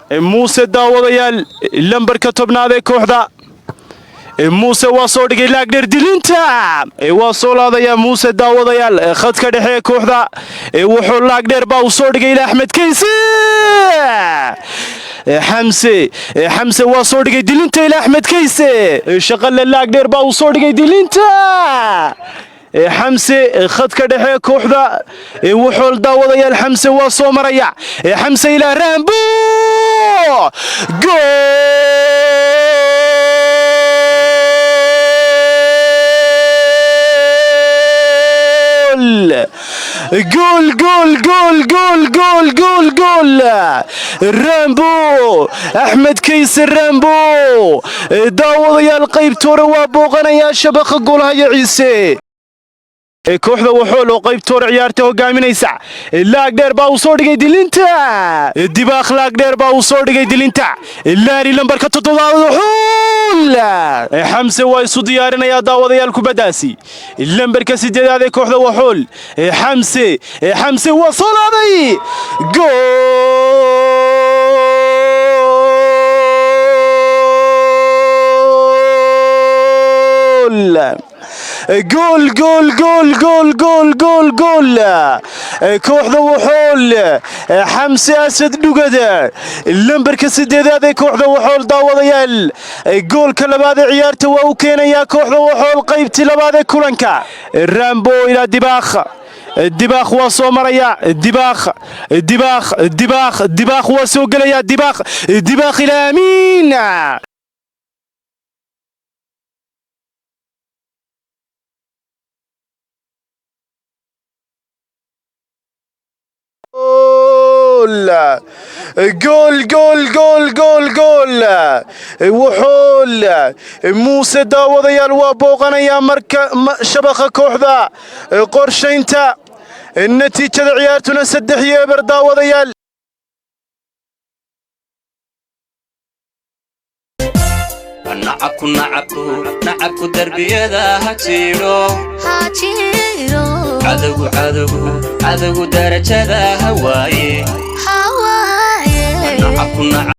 Muuse, daawadayaal, lambarka 10aad ee kooxda. Muuse waa soo dhigay laagdheer, dilinta waa soo laadayaa Muuse, daawadayaal. Khadka dhexe ee kooxda wuxuu laagdheer baa uu soo dhigay ila Axmed Kayse. Xamse, Xamse waa soo dhigay dilinta ila Axmed Kayse. Shaqale laagdheer baa uu soo dhigay dilinta Xamse. Khadka dhexe kooxda wuxuu, daawadayaal, Xamse waa soo maraya. Xamse ilaa Rambo, gool, gool, gool, gool, gool, gool, gool, gool! Rambo, Axmed Kayse Rambo, daawadayaal, qaybta hore waa booqanayaa shabaqa goolhaya Ciise. Kooxda Waxool oo qaybta hore ciyaarta hogaaminaysa. Laag dheer baa uu soo dhigay dilinta Dibaaq. Laag dheer baa uu soo dhigay dilinta Laari, lambarka 7aad Waxool. Xamse waa isu diyaarinayaa, daawadayaal, kubaddaasi. Lambarka 8aad ee kooxda Waxool, Xamse. Xamse waa soo laaday, gool, gool, gool, gool, gool, gool, gool, gool! Kooxda Waxool, Xamse Asad Dhugada, lambarka 8aad ee kooxda Waxool, daawadayaal, goolka labaad ee ciyaarta waa u keenayaa kooxda Waxool qaybtii labaad ee kulanka. Rambo ilaa Dibaakh. Dibaakh waa soo maraya. Dibaakh, Dibaakh, Dibaakh, Dibaakh waa soo gelaya. Dibaakh, Dibaakh ilaa Amiin. Gool, gool, gool, gool, gool! Wuxuul Muuse, daawadayaal, waa booqanayaa marka shabaqa kooxda Qorshaynta. Natiijada ciyaartuna 3-0, daawadayaal. Nacabku, nacabku, nacabku darbiyada ha jiidho. Cadowgu, cadowgu, cadowgu darajada ha waaye. Nacabku.